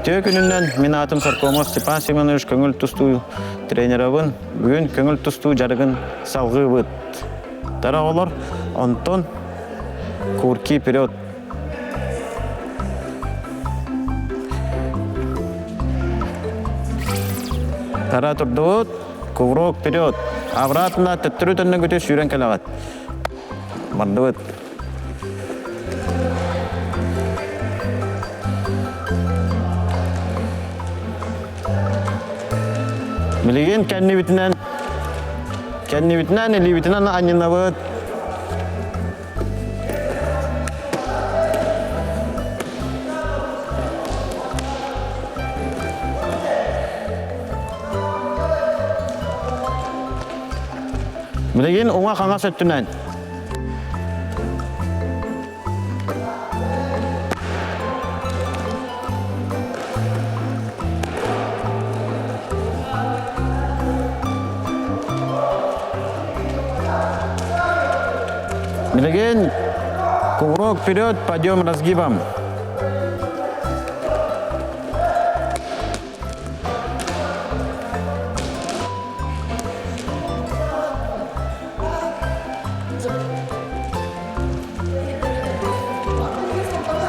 Үтүө күнүнэн мин аатым Соркомов Степан Семенович көҥүл тустуу тренерабын. Бүгүн көҥүл тустуу дьарыгын салҕыыбыт. Тара оҕолор, онтон курки вперед. Тара турдубут, куврок вперед. Обратно төттөрү төннөгүтү сүүрэн кэлэҕит. Бардыбыт. Билигин кэннибитинэн кэннибитинэн илиибитинэн анньынабыт. Билигин уҥа-хаҥас өттүнэн Билигин кувырок вперед, пойдем разгибом.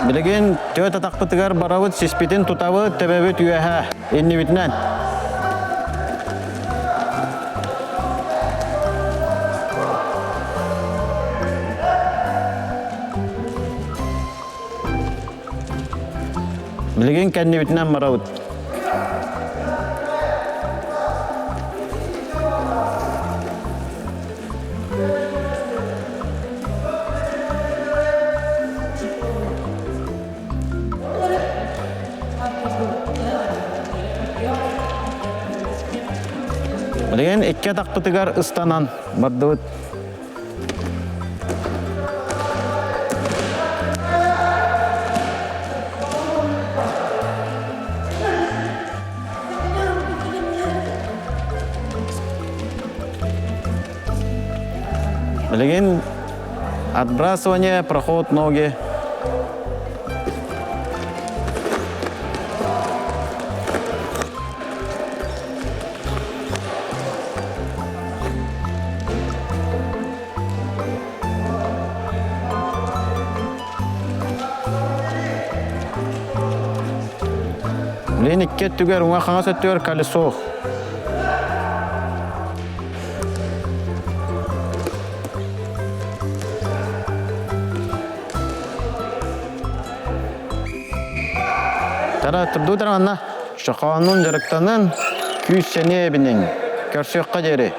Билигин түөрт атахпытыгар барабыт, сиспитин тутабыт, төбөбүт үөһэ, иннибитинэн. Билигин кэннибитинэн барабыт. Билигин икки атахпытыгар ыстанан бардыбыт. Билигин отбрасывание, проход ноги. Билигин икки өттүгэр, уҥа-хаҥас өттүгэр колесо. Тара турдуу таранна. Чохоонун дьарыктанан, күүс-сэниэ эбиниҥ. Көрсүөххэ диэри.